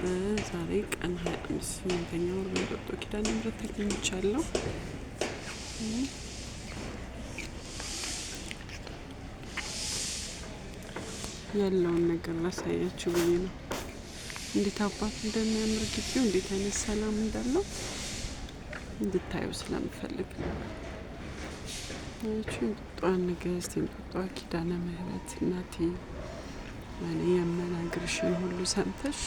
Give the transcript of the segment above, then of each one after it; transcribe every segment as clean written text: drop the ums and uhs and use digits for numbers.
ዛሬ ቀን 25 8ኛ ወር በእንጦጦ ኪዳነ ምሕረት ተገኝቻለሁ። ያለውን ነገር ላሳያችሁ ብዬ ነው። እንዴት አባት እንደሚያምር ግቢው፣ እንዴት አይነት ሰላም እንዳለው እንድታዩ ስለምፈልግ ነው። ያችሁ የእንጦጧ ንግስት፣ የእንጦጧ ኪዳነ ምሕረት እናቴ፣ እኔ የምነግርሽን ሁሉ ሰምተሽ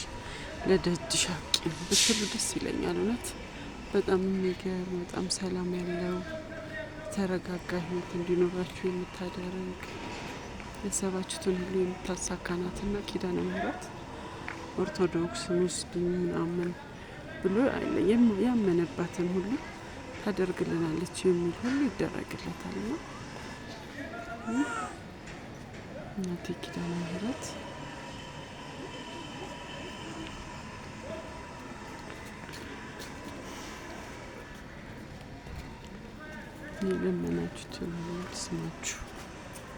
ለደጅሽ አብቂኝ ብትሉ ደስ ይለኛል። እውነት በጣም የሚገርም፣ በጣም ሰላም ያለው፣ የተረጋጋ ህይወት እንዲኖራችሁ የምታደርግ፣ ያሰባችሁትን ሁሉ የምታሳካ ናትና ኪዳነ ምሕረት ኦርቶዶክስ፣ ሙስሊም ምናምን ብሎ ያመነባትን ሁሉ ታደርግልናለች የሚል ሁሉ ይደረግለታል። እና እናቴ ኪዳነ ምሕረት የለመናችሁትን ሁሉ ትስማችሁ፣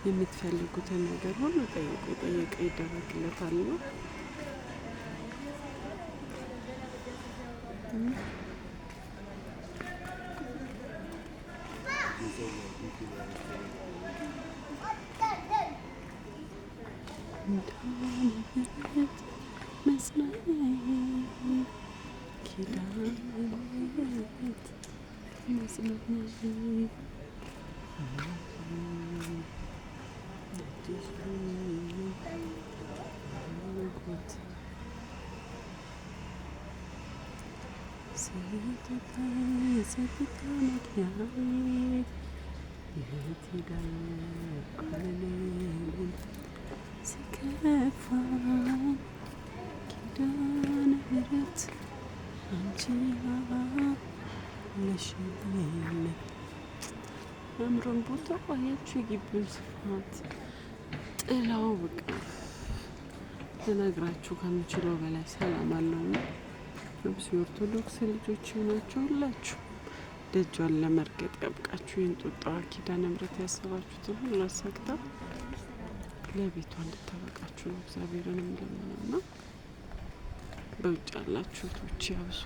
የምትፈልጉትን ነገር ሁሉ ጠይቁ፣ የጠየቀ ይደረግለታል ነው። መጽናኛዬ፣ ኪዳነ ምሕረት መጽናኛዬ፣ ስጦታ የጸጥታ መግኛዬ፣ የት ሄዳለሁ አልልም ሲከፋኝ፣ ኪዳነ ምሕረት አንቺ አለሽልኝ። ያምረን ቦታ አያችሁ፣ የግቢውን ስፋት፣ ጥላው በቃ ልነግራችሁ ከምችለው በላይ ሰላም አለውና ልብስ የኦርቶዶክስ ልጆች የሆናችሁ ሁላችሁ ደጇን ለመርገጥ ያብቃችሁ። የእንጦጧ ኪዳነ ምሕረት ያሰባችሁትን ሁሉ አሳክታ ለቤቷ እንድታበቃችሁ ነው እግዚአብሔርን የምለምነውና በውጭ ያላችሁት ውጭ ያብሱ።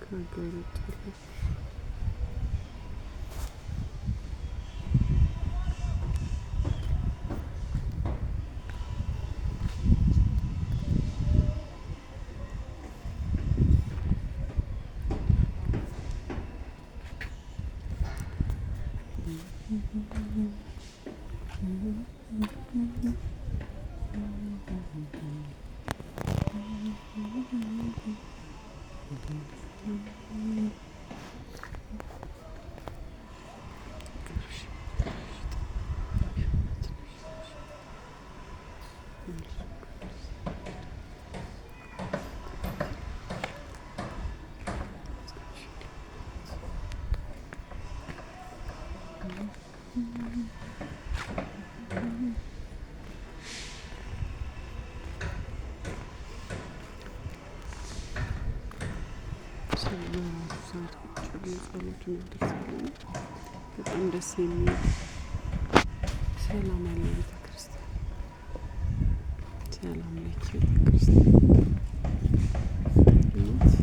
ከሀገር ውጭ ያላችሁ ሰው በራሱ ሰዓት ቁጭ ብሎ ጸሎቱን ያደርሳል። በጣም ደስ የሚል ሰላም ያለው ቤተ ክርስቲያን፣ ሰላም ለኪ ቤተ ክርስቲያን። እውነት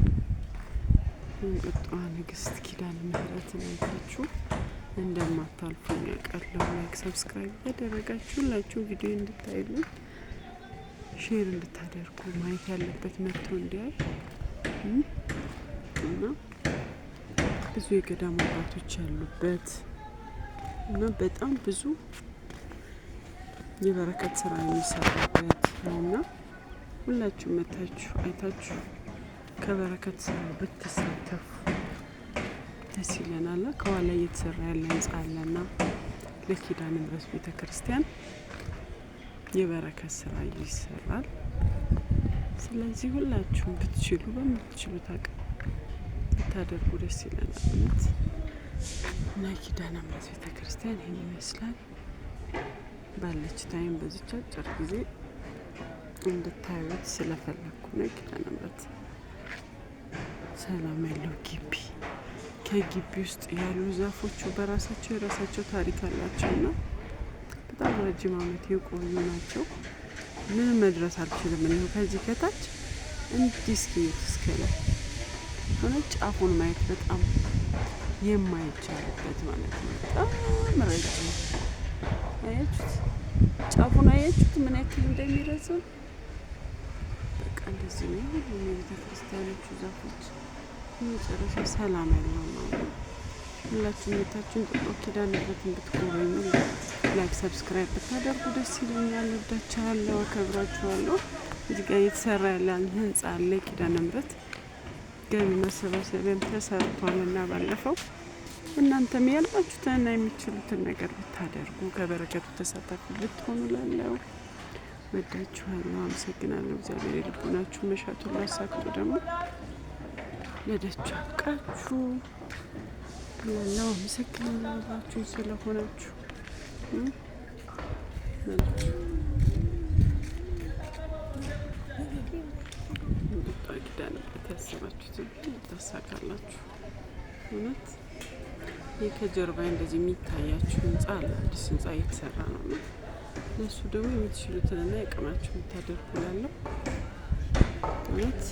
የእንጦጧ ንግስት ኪዳነ ምሕረትን አይታችሁ እንደማታልፉ ያውቃለሁ። Like፣ subscribe እያደረጋችሁ ሁላችሁ ቪዲዮ እንድታይሉ፣ share እንድታደርጉ፣ ማየት ያለበት መጥቶ እንዲያይ እና ብዙ የገዳም አባቶች ያሉበት እና በጣም ብዙ የበረከት ስራ የሚሰራበት ነውና ሁላችሁ መታችሁ አይታችሁ ከበረከት ስራ ብትሳተፉ ደስ ይለናል። ከኋላ እየተሰራ ያለ ህንጻ አለና ለኪዳነ ምሕረት ቤተ ክርስቲያን የበረከት ስራ ይሰራል። ስለዚህ ሁላችሁም ብትችሉ በምትችሉት አቅም ብታደርጉ ደስ ይለናል። እውነት እና ኪዳነ ምሕረት ቤተ ክርስቲያን ይህን ይመስላል። ባለች time በዚች አጭር ጊዜ እንድታዩት ስለፈለግኩ ነው። ኪዳነ ምሕረት ሰላም ያለው ግቢ፣ ከግቢ ውስጥ ያሉ ዛፎቹ በራሳቸው የራሳቸው ታሪክ አላቸው እና በጣም ረጅም ዓመት የቆዩ ናቸው። ምንም መድረስ አልችልም። እኔ ከዚህ ከታች እንዲህ እስኪዩት እስከ ላይ ሆነ ጫፉን ማየት በጣም የማይቻልበት ማለት ነው። በጣም ረጅም አያችሁት? ጫፉን አያችሁት ምን ያክል እንደሚረዝም? በቃ እንደዚህ ነው ሁሉም የቤተ ክርስቲያኖቹ ዛፎች መጨረሻ ሰላም ያለው ነው። ሁላችሁም ቤታችሁን እንጦጦ ኪዳነ ምሕረትን ብትጎበኙ like፣ subscribe ብታደርጉ ደስ ይለኛል። ወዳችኋለሁ፣ አከብራችኋለሁ። እዚህ ጋር እየተሰራ ያለ ህንጻ አለ። ኪዳነ ምሕረት ገቢ መሰባሰቢያም ተሰርቷል እና ባለፈው እናንተም ያላችሁትንና የሚችሉትን ነገር ብታደርጉ ከበረከቱ ተሳታፊ ብትሆኑ ላለው ወዳችኋለሁ። አመሰግናለሁ። እግዚአብሔር የልቦናችሁ መሻቱን ላሳክቶ ደግሞ ለደጁ አብቃችሁ ላለው አመሰግናለሁ። አብራችሁኝ ስለሆናችሁ እንጦጦ ኪዳነ ምሕረት ያሰባችሁትን ታሳካላችሁ። እውነት ይህ ከጀርባ እንደዚህ የሚታያችሁ ህንጻ አለ። አዲስ ህንጻ እየተሰራ ነው እና ለእሱ ደግሞ የምትችሉትንና የቅማችሁ የምታደርጉ ላለው እውነት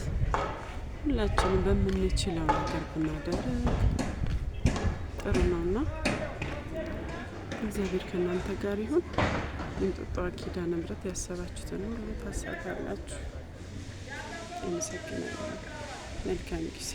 ሁላችንም በምንችለው ነገር ብናደርግ ጥሩ ነውና እግዚአብሔር ከእናንተ ጋር ይሁን። የእንጦጦ ኪዳነ ምሕረት ያሰባችሁትን ሁሉ ታሳካላችሁ። አመሰግናለሁ። መልካም ጊዜ።